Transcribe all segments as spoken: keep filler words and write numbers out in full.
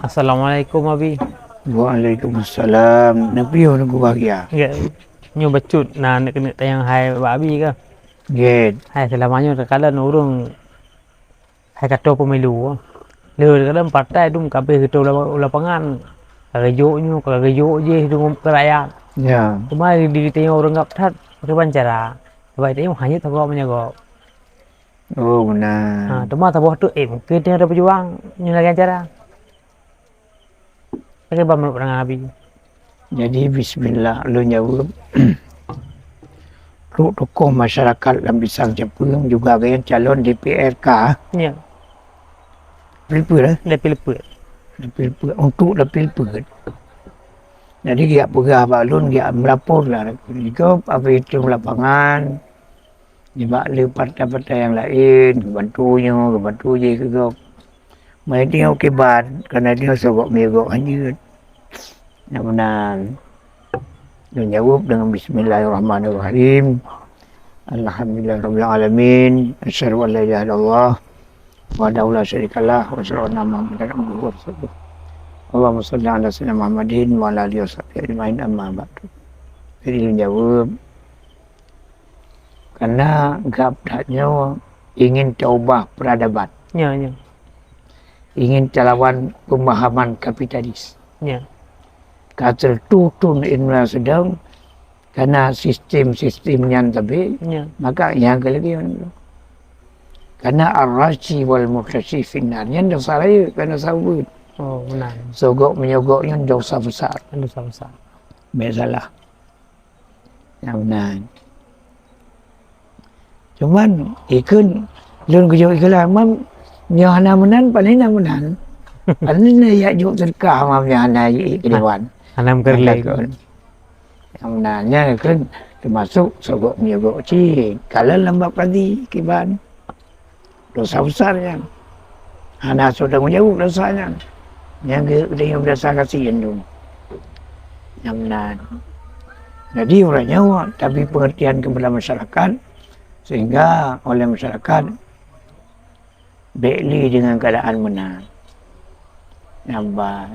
Assalamualaikum, Abi. Waalaikumsalam. Neupiyôh Teungku Bahagia? Ya, nyoe bacut na aneuk keuneuk tanyong hai bak Abi ka. Nggét. Hai, seulama nyoe takalon ureuëng hai ka toe pemilu. Lé takalon partai dum ka abéh geutoe u lapangan. Ka geujok nyoe, ka geujok jih dum keu rakyat. Ya. Cuma di, di tengok ureuëng gap that, kiban cara. Sebab tengok hanya tagok meunyoe gok. Oh, beuna. Ha, teuma saboh teuk, eh, mungkin dia ada pejuang nyoe lagée cara. Lagée ban meunurot pandangan Abi. Jadi, bismillah, lôn jaweueb. Trok tokoh masyarakat lam Pisang Capeueng juga gaya calon D P R K. Ya. Dapil Leupeuet, eh? Dapil Leupeuet. Dapil Leupeuet, untuk Dapil Leupeuet. Jadi, dia peugah bak lôn, dia melapor lah. Jika apa itu lapangan, nibak lé partai-partai nyang laén, geubantu nyoe, geubantu jih keu gob. Meunyoe kiban, karena dia sogok miyugob hanjeuet. Nyang meunan, lôn jaweueb deungon bismillahirrahmanirrahim. Alhamdulillahirabbil alamin. Asyhadu an la ilaha illallah wahdahu la syarikalah wa asyhadu anna Muhammadan abduhu wa rasuluh. Allahumma shalli ala sayyidina Muhammadin wa ala alihi wa sahbihi ajmain, amma ba'du. Jadi lôn jaweueb, karena gab that nyoe ingin taubah peradaban. Ya, ya. Ingin talawan pemahaman kapitalis. Ya. Ka teutuh thon Indonesia sedang karena sistem-sistem nyan tapi, ya, maka nyang keu lagée nyan. Karena ar-rashi wal murtashi finnar. Nyan dosa rayeuk, karena saweue. Oh, benar. Sogok menyogok nyan dosa besar. Dosa besar. Baik salah. Nyang meunan. Cuman, ikheun lôn geujok iklan, mam, nyoe hana meunan, paléng na meunan. Paléng na jak jok teuka, mam, nyoe hana jih keu dewan. Hana meukeureuléng. Nyang meunan, nyan kheun teumasok sogok menyogok cit. Kalau lam bab kadi, kiban. Dosa besar nyan. Hana soe tanggung jaweueb dosa nyan. Nyang geu-, geutanyoe biasa gasien tu. Nyang meunan. Jadi, uroe nyoe tabri pengertian kepada masyarakat, sehingga oleh masyarakat bék lé deungon keuadaan meunan. Nyang ba,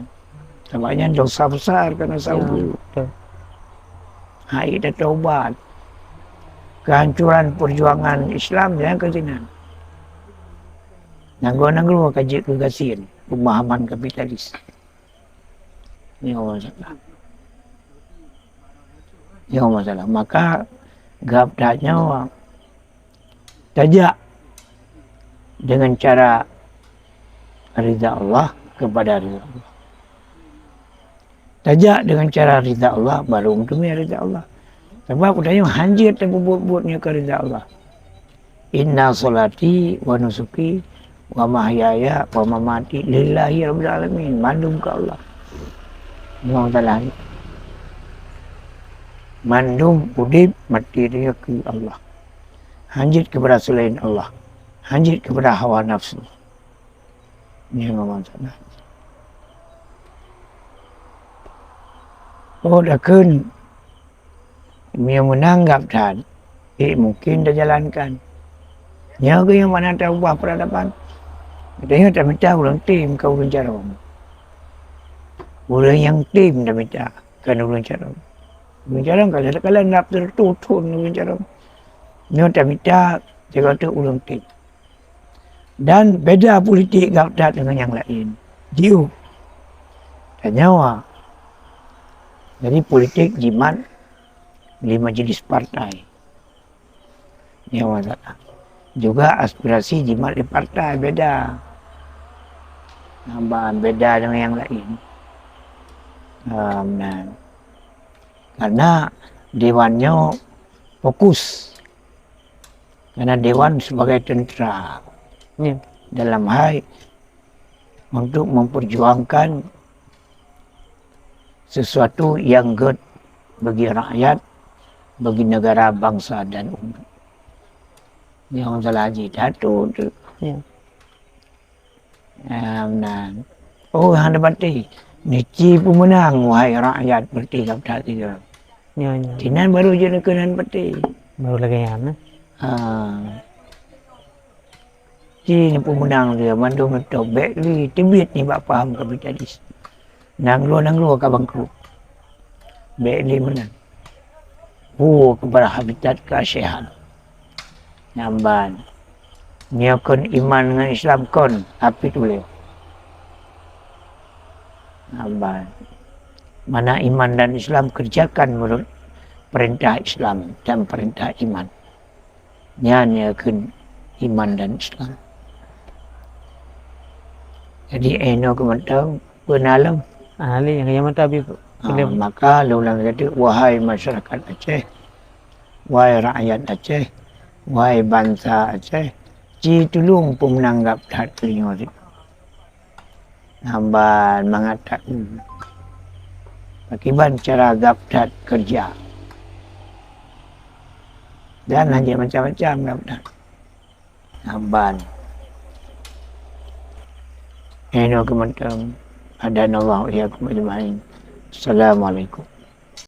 sabab nyan dosa besar keu saweue. Ya, betul. Hai, tataubat. Kehancuran perjuangan Islam nyang keu sinan. Nanggroe-nanggroe ka jeuet keu gasien pemahaman kapitalis. Nyoe masalah. Nyoe masalah. Maka gab that nyoe tajak dengan cara ridha Allah kepada ridha Allah. Tajak dengan cara ridha Allah, baru meuteumé ridha Allah. Sabab geutanyoe hanjeuet tapeubuet-buet nyoe keu ridha Allah. Inna sholati wa nusuki wa mahyaya wa mamati lillahi rabbil alamin. Mandum keu Allah. Memang salah. Mandum udeb maté dia keu Allah. Hanjeuet kepada selain Allah. Hanjeuet kepada hawa nafsu. Nyoe memang salah. Oh, dakun. Meunyoe meunang gab that, eh, mungkin tajalankan. Nyoe keuh nyang mana taubah peradaban. Geutanyoe tamita ureuëng tem, kon ureuëng carông. Ureuëng nyang tem tamita, kon ureuëng carông. Ureuëng carông ka lheueh takalon na teutuh thon ureuëng carông. Nyoe tamita sigoe teuk ureuëng tem. Dan beda politik gab that deungon nyang laén. Jiôh. Tanyoe. Jadi politik jimat lé majelis partai. Nyoe masalah. Juga aspirasi jimat lé partai beda. Nambah beda deungon nyang laén. Ah, meunan. Karena dewan nyoe fokus. Karena dewan sebagai tentera. Ya. Dalam hal untuk memperjuangkan sesuatu yang good bagi rakyat, bagi negara, bangsa dan umat. Nyang salah jih that tu. Ya. Ah, meunan. Oh, hana patéh. Niti peumeunang, wahai rakyat, berarti gab that tiga. Ya, ya. Sinan baru jeuet keunan patéh. Baru lagée nyan, eh? Ha. Ci neupeumeunang lé mandum neutôb, bék lé teubiet nibak paham kapitalis. Nanggroe-nanggroe ka bangkrut. Bék lé meunan. Hu keupada habitat keuaséhan. Nyan ban. Nyoe kon iman ngon Islam kon, apit ulée. Nyan ban. Mana iman dan Islam kerjakan menurut perintah Islam dan perintah iman. Nyan nyang kheun iman dan Islam. Jadi, eh, nyoe keuh mantong peue na lom. Ah, lé nyang mantong habéh. Ah, maka lôn lagée nyoe, wahai masyarakat Aceh, wahai rakyat Aceh, wahai bansa Aceh, ci tulông peumeunang gab that keu nyoe. Nyan ban mangat that. Pakiban cara gab that keureuja. Dan hana macam-macam gab that. Nyan ban. Nyoe keuh mantong. Hadanallahu wa iyyakum ajmain. Assalamualaikum.